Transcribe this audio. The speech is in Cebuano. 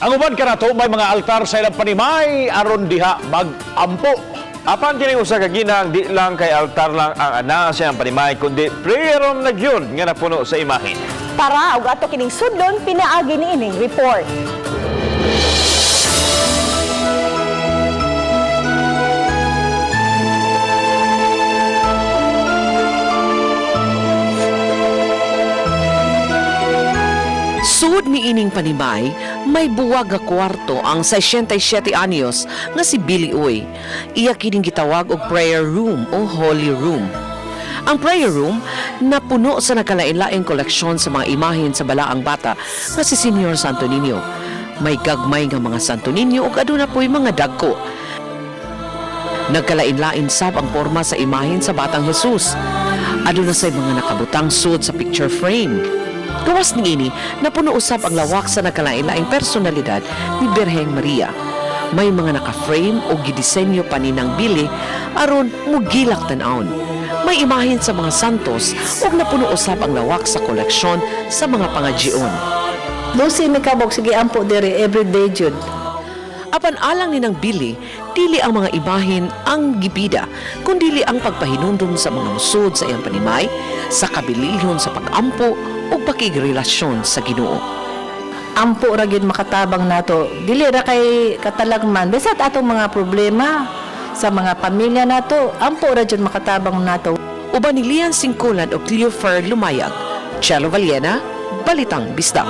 Ang uban kanato may mga altar sa ilang panimay aron diha magampo. Apan kini usa ka ginang di lang kay altar lang ang ana sa iyang panimay kundi prayer room na gyud nga napuno sa imahen. Tara, ug ato kining sudlon pinaagi niining report. Sud ni ining panimay, may buwag nga kwarto ang 67 anyos nga si Billy Uy. Iya kining gitawag og prayer room o holy room. Ang prayer room napuno sa nagkalain-laing koleksyon sa mga imahen sa balaang bata nga si Senior Santo Niño. May gagmay nga mga Santo Niño ug aduna po'y mga dagko. Nagkalain-lain sab ang porma sa imahen sa Batang Jesus. Aduna say mga nakabutang sud sa picture frame. Gawas niini, napuno usab ang lawak sa nagkalain-laing personalidad ni Birheng Maria. May mga naka-frame o gidisenyo pa ni nang bili aron mugilak tan-awon. May imahen sa mga santos ug napuno usab ang lawak sa koleksyon sa mga pangajion. Lucy mi kabog sige ampo diri everyday jud. Apan alang ni nang Billy, dili ang mga imahen ang gibida, kundili ang pagpahinumdum sa mga musod sa iyang panimay, sa kabililhon sa pag-ampo ug pakigrelasyon sa Ginoo. Ampo ra gyud makatabang nato. Dili ra kay katalagman bisag atong mga problema sa mga pamilya nato, ampo ra jud makatabang nato. Uban ni Lian Singkulan o Cleofer Lumayag, Chelo Valiena, Balitang Bisdak.